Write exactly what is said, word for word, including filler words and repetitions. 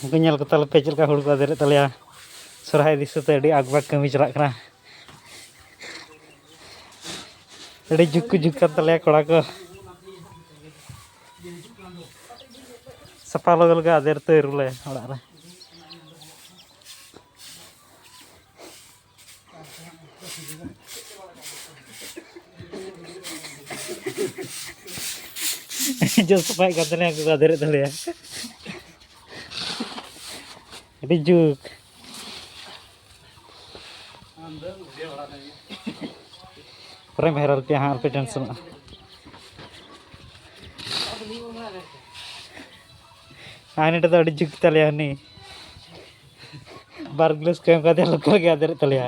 ᱩᱱᱠᱩ ᱧᱮᱞ ᱠᱚ ᱛᱟᱞᱮ ᱯᱮ ᱪᱮᱫ ᱞᱮᱠᱟ ᱦᱩᱲᱩ ᱠᱚ ᱟᱫᱮᱨᱮᱫ ᱛᱟᱞᱮᱭᱟ᱾ ᱥᱚᱨᱦᱟᱭ ᱫᱤᱥᱟᱹ ᱛᱮ ᱟᱹᱰᱤ ᱟᱠᱵᱟᱠ ᱠᱟᱹᱢᱤ ᱪᱟᱞᱟᱜ ᱠᱟᱱᱟ᱾ ᱟᱹᱰᱤ ᱡᱩᱜᱽ ᱠᱚ ᱡᱩᱜᱽ ᱠᱟᱱ ᱛᱟᱞᱮᱭᱟ ᱠᱚᱲᱟ ᱠᱚ᱾ ᱥᱟᱯᱷᱟ ᱞᱚᱜᱮ ᱞᱚᱜᱮ ᱟᱫᱮᱨ ᱛᱮ ᱨᱩᱞᱮ ᱚᱲᱟᱜ ᱨᱮ᱾ ᱡᱚ ᱥᱟᱯᱷᱟᱭᱮᱫ ᱠᱟᱱ ᱛᱟᱞᱮᱭᱟ, ᱩᱱᱠᱩ ᱠᱚ ᱟᱫᱮᱨᱮᱫ ᱛᱟᱞᱮᱭᱟ᱾ ᱟᱹᱰᱤ ᱡᱩᱜᱽ᱾ ᱯᱚᱨᱮᱢ ᱵᱷᱟᱭᱨᱟᱞ ᱯᱮᱭᱟ ᱦᱟᱸᱜ, ᱟᱞᱚᱯᱮ ᱴᱮᱱᱥᱚᱱᱚᱜᱼᱟ᱾ ᱟᱨ ᱱᱚᱰᱮ ᱫᱚ ᱟᱹᱰᱤ ᱡᱩᱜᱽ ᱛᱟᱞᱮᱭᱟ ᱦᱟᱹᱱᱤ᱾ ᱵᱟᱨ ᱜᱞᱟᱥ ᱠᱚ ᱮᱢ ᱠᱟᱫᱮᱭᱟ, ᱞᱚᱠᱟᱞ ᱜᱮ ᱟᱫᱮᱨᱮᱫ ᱛᱟᱞᱮᱭᱟ᱾